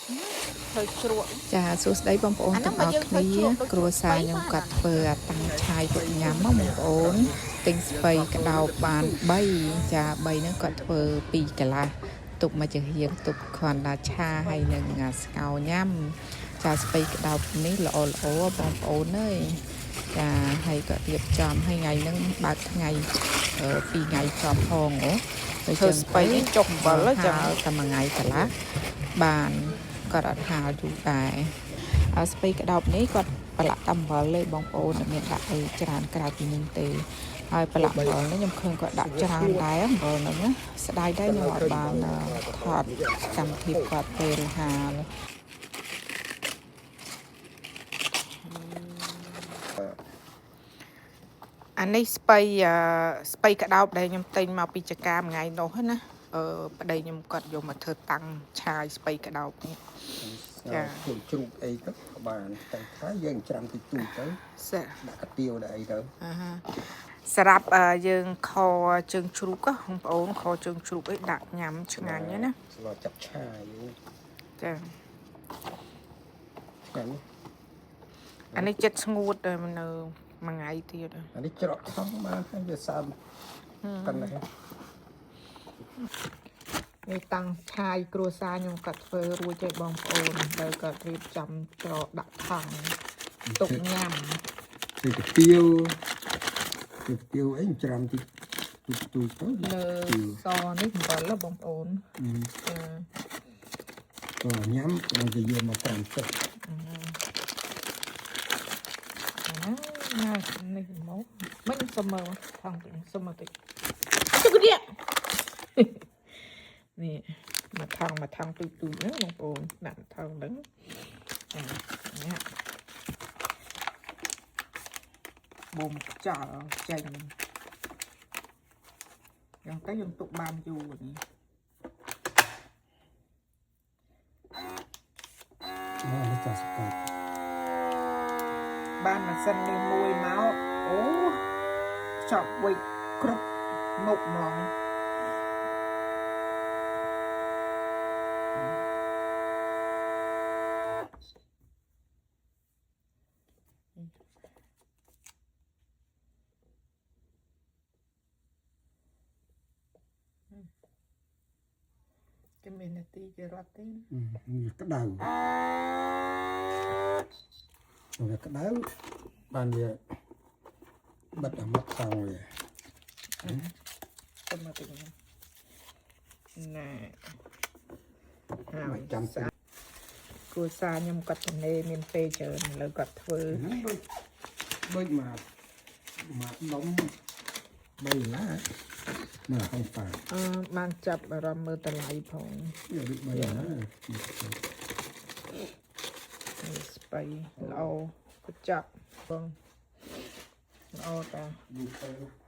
ធ្វើជ្រក់ ចាសួស្តីបងប្អូន អាហ្នឹង ទាំងអស់ បើយើងធ្វើ គ្នា ជ្រក់ដូច គ្រួសារខ្ញុំ ស្ពៃបាន គាត់ធ្វើអាតាំងឆាយគាត់ញ៉ាំមកបងប្អូនទិញស្ពៃក្តោបបាន3ចា3ហ្នឹងគាត់ធ្វើ2កន្លះទុកមកចំហៀងទុកគ្រាន់តែឆាហើយនឹងអាស្ងោរញ៉ាំចាស្ពៃក្តោបនេះល្អល្អបងប្អូនអើយចាហើយក៏រៀបចំឲ្យថ្ងៃហ្នឹងបើកថ្ងៃពីរថ្ងៃជាប់ផងអូទៅ ធ្វើ ចឹង ស្ពៃនេះចុះអំបិលហ៎ចឹង ហាលតែមួយថ្ងៃកន្លះបានគាត់អត់ហាលយូរដែរ អើស្ពៃក្តោបនេះគាត់ប្រឡាក់តែអំបិលទេបងប្អូនអត់មានដាក់អីច្រើនក្រៅពីនឹងទេហើយប្រឡាក់អំបិលនេះខ្ញុំឃើញគាត់ដាក់ច្រើនដែរអំបិលហ្នឹងណាស្ដាយដែរខ្ញុំអត់បានថតកម្មវិធីគាត់ពេលហាល អានេះស្ពៃអឺស្ពៃក្តោបដែលខ្ញុំទិញមកពីចកាមួយថ្ងៃនោះហ្នឹងណាអឺប្តីខ្ញុំគាត់យកមកធ្វើតាំងឆាយស្ពៃក្តោបនេះ ចា ធ្វើជ្រូកអីទៅក៏បានតែថាយើងច្រាំតិចតួចទៅ សៈ ដាក់កាទៀវដាក់អីទៅ អាហាសម្រាប់អឺយើងខជើងជ្រូកហ៎បងប្អូនខជើងជ្រូកអីដាក់ញ៉ាំឆ្ងាញ់ណាស់ណា ស្លចាប់ឆាយ ចា ឆ្ងាញ់ អានេះចិត្តស្ងួតដែរនៅមួយថ្ងៃទៀតហ៎ អានេះច្រកថងបានហើយវាសើមប៉ុណ្ណេះ នេះតាំងឆាយគ្រួសារខ្ញុំគាត់ធ្វើរួចហើយបងប្អូនបើគាត់រៀបចំច្រកដាក់ថង់ទុកញ៉ាំ ធ្វើកាទៀវធ្វើកាទៀវអីច្រាំតិចតួចតួចទៅ លើសនេះអំបិលហ៎បងប្អូនចា ក៏ញ៉ាំមិនទៅយកមកត្រាំទឹក ណាណានេះមកមិនសុំមើលថង់តិចសុំមើលតិចទុកនេះនេះមកថង់មកថង់ទូចទូចហ្នឹងបងប្អូនដាក់ថង់ហ្នឹងចានេះបូមខ្យល់ចេញយ៉ាងទៅយើងទុកបានយូរនេះ នេះចាសកាត់ បានម៉ាស៊ីននេះមួយមកអូខ្ចប់វិចគ្រប់មុខហ្មងគេមាននាទីគេរត់ទេណា វាក្តៅវាក្តៅបានវាបិទអាមាត់ថងវា ទៅមកតិចណាណែហើយ ចាំ ស្អាតគ្រួសារខ្ញុំគាត់ទំនេរមានពេលច្រើនឥឡូវគាត់ធ្វើ ហ្នឹងដូចដូចមកមកដុំ3ឡាមកហងប៉ា អឺបានចាប់អារម្មណ៍មើលតម្លៃផង វាដូច3ឡា នេះស្បៃល្អកញ្ចក់បងល្អតា យូរទៅ